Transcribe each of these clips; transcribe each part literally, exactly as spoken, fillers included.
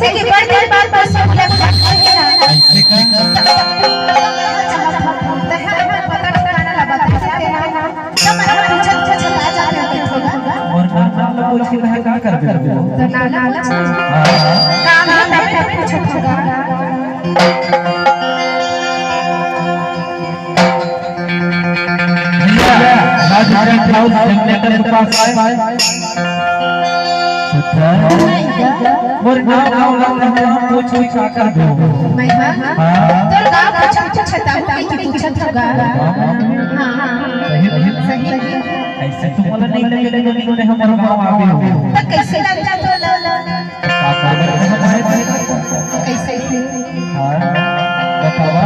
जइसे कि बड़ दिन बाद बस हो गया, कुछ नहीं ना। ऐसे का? तब हम पता ठिकाना ला बता सकते हैं। तब मैं पूछत पूछत आ जाते हैं, होगा। और नाम ला पूछ के मैं का कर देबो? तो नाम ला पूछ। हाँ। काम है, तब तक पूछत होगा। भैया, राजू टेंट हाउस जनरेटर के पास आए। सुंदर। मोर नाम, नाम, नाम, नाम, नाम पूछ, पूछ का कर दो। मैं, हाँ? हाँ। तोर गाँव पूछत, पूछत, पूछत होगा। हाँ, हाँ। सही, सही। सही। ऐसे तो मोला नहीं लगे, लेकिन हमर गाँव आ गए हो। तो कैसे लग जाता ला, ला? कैसे? हाँ, बतावा।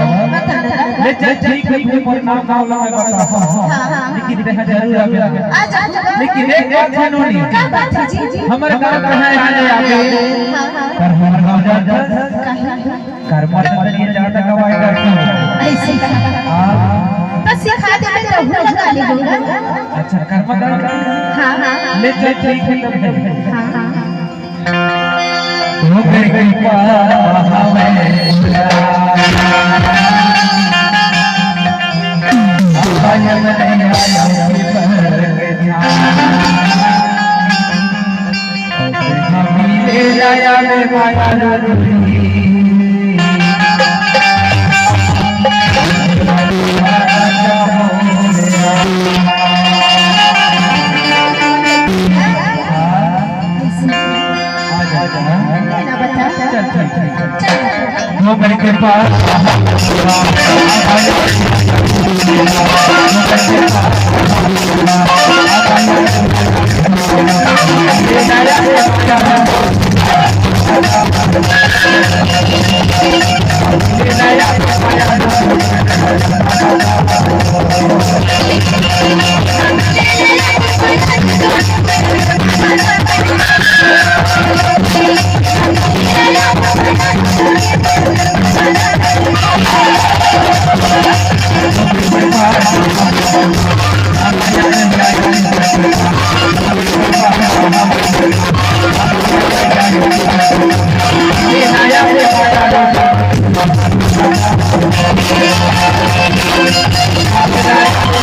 ले, चल, ठीक है, तू मोर नाम, नाम ला, मैं बतावा। हाँ, हाँ, हाँ। लेकिन तेहा जरूर आबे। आ जा, आ जा। लेकिन एक बात है नोनी। का बात है जी? हमर गाँव कहाँ है, आने आबे। हाँ, हाँ। पर हमर गाँव जात हस। कहाँ? कर्मा के लिए ज्यादा कमाई करती है। ऐसे का? हाँ। बस सिखा दे, मैं तो हूँ लगा ले दूंगा। अच्छा, कर्मा का? हाँ, हाँ, हाँ। ले, चल, ठीक है, तब। हाँ, हाँ, हाँ। ओकर कृपा हवे।